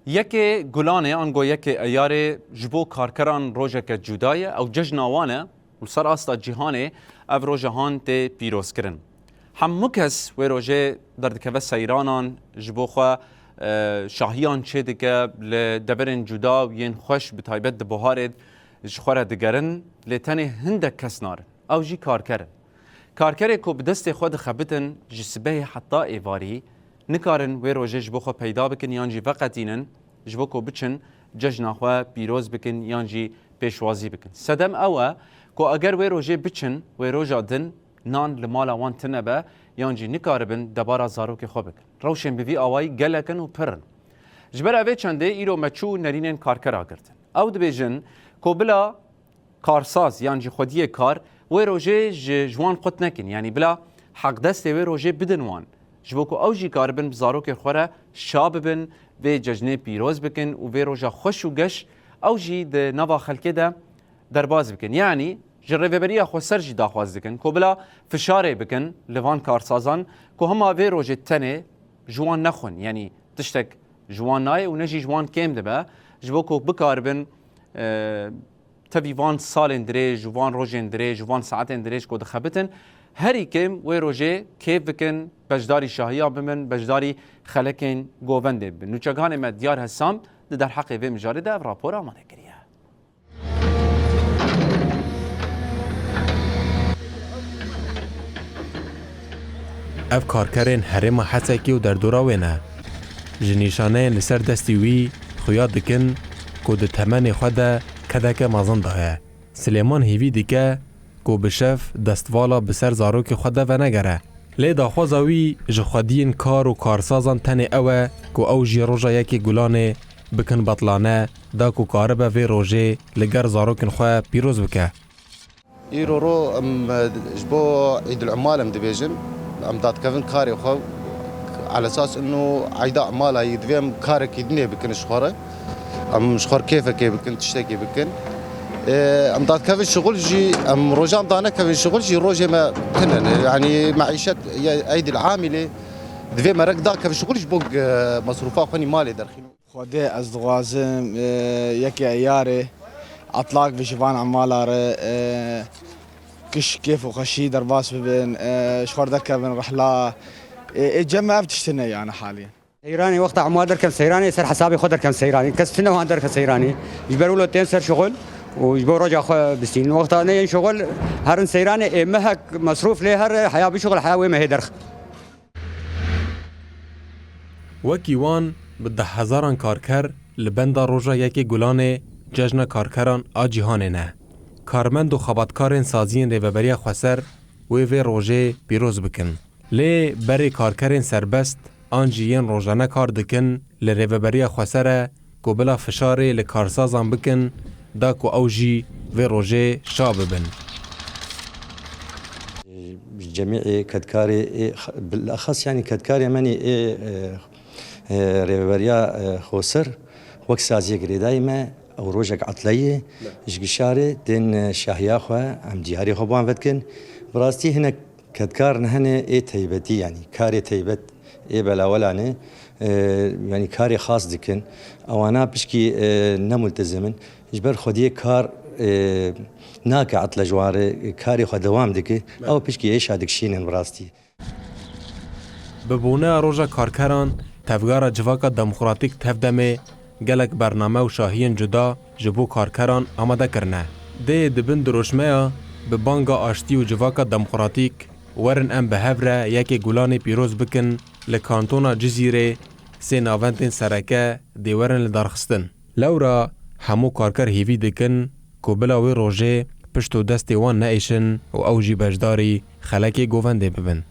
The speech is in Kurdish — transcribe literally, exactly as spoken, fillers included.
Yekê Gulanê ango yekê Eyarê ji bo karkeran rojeke cuda ye. Ew cejna wan e û li ser asta cîhanê ev roja han tê pîrozkirin. Hemû kes wê rojê derdikeve seyranan, ji bo xwe, e, şahiyan çêdike, li deverên cuda û yên xweş, bi taybet di buharê ji xwe re digerin, lê tenê hindek kes narin. Ew jî karker in. Karkerê ku bi destê xwe dixebitin, ji sibehê heta êvarî nikarin wê rojê ji bo xwe peyda bikin yan jî veqetînin, ji bo ku biçin cejna xwe pîroz bikin yan jî pêşwazî bikin. Sedem ew e ku eger wê rojê biçin, wê roja din nan li mala wan tune be yan jî nikaribin debara zarokê xwe bikin. Rewşên bi vî awayî gelek in û pir in. Ji ber evê çendê îro me çû nerînên karkera girtin. Ew dibêjin ku bila karsaz yan jî xwediyê kar wê rojê ji, ji wan qut nekin. Yanî bila heqdestê wê rojê bidin wan. Ji bo ku ew jî karibin bi zarokê xwe re şa bibin, vê cejnê pîroz bikin û vê roja xweş û geş ew jî di nava xelkê de derbas bikin. Yanî ji Rêveberiya Xweser jî daxwaz dikin ku bila fişarê bikin li van karsazan ku hema vê rojê tenê ji wan nexwin. Yanî tiştek ji wan nayê û ne jî ji wan kêm dibe, ji bo ku bikaribin, e, tevî van salên dirêj û van rojên dirêj û van saetên dirêj ku dixebitin, herî kêm wê rojê kêf bikin, beşdarî şahiya bibin, beşdarî xelekên govendê bibin. Nûçeganê me Diyar Hesam di derheqê vê mijarê de ev rapor amade kiriye. Ev karkerên herêma Hesekê û derdora wê ne. Ji nîşaneyên li ser destî wî xuya dikin ku di temenê xwe de kedeke mezin daye. Silêman hêvî dike ku bi şev destvala bi ser zarokê xwe de venegere. Lê daxwaza wî ji xwediyên kar û karsazan tenê ew e ku ew jî roja yekê Gulanê bikin betlane, da ku karibe vê rojê li gel zarokên xwe pîroz bike. Îro ro em, e, ji bo Îdil Umal em dibêjin. Em dadikevin karê xwe. Alesas inu eyda Umala yî divê em karekî dinê bikin ji xwe re. Em ji xwe re kêfekê bikin, tiştekê bikin. E, em dadikevin şixul jî, em rojan danekevin şixul jî rojê me tune ne. Yanî meîşet ye Eydil Amîlê divê me rek dakevin şixul ji bo, e, mesrûfa xwe nî malê derxîn. Xwedê ez dixwazim, e, yekê Eyarê etlak bi ji van emala re, e, giş kêf û xweşî derbas bibin, e, ji xwe re derkevin rihla. E, ê cem me ev tişt hene yani halî. Seyranê wexta emala derkem Seyranê, ser hesabê xwe derkem Seyranê. Kes tune wan derke Seyranê. Ji ber wilo tên ser şixul û ji bo roja xwe bistînin. Wexta neyên şixul herin Seyranê, ê mehek mesrûf lê here, heya bişixul, heya wê mehê derx. Wekî wan bi dehhezaran karker li benda roja yekê Gulanê cejna karkeran a cîhanê ne. Karmend û xebatkarên saziyên Rêveberiya Xweser wê vê rojê pîroz bikin. Lê berê karkerên serbest an jî yên rojane kar dikin li Rêveberiya Xweser e ku bila fişarê li karsazan bikin, da ku ew jî vê rojê şa bibin. Cemî ê kedkarê ê, bilexas, yanî kedkarê menî ê, e, e, rêveberiya, e, Xweser wek saziyê girêdayî me, ew rojek etleyê ji gişarê tên, e, şahiya xwe, em diyarê xwe bi wan vedikin. Bi rastî hinek kedkar ne hene ê teybetî, yanî karê teybet ê belawela ne, e, yanî karê xas dikin. Ewana pişkî, e, ne multezim in. Ji ber xwediyê kar, e, nake etle ji wan re, karê xwe dewam dike. Ew pişkî êşa dikişînin bi rastî. Bi boneya Roja Karkeran, Tevgera Civaka Demokratîk Tevdemê gelek bername û şahiyên cuda ji bo karkeran amade kirine. Dê di bin dirûşmeya bi banga aştî û civaka demokratîk werin em bi hev re yekê Gulanê pîroz bikin li kantona Cizîrê sê navendên sereke dê werin lidarxistin. Lewra hemû karker hêvî dikin ku bila wê rojê pişt û destê wan neêşin û ew jî beşdarî xelekê govendê bibin.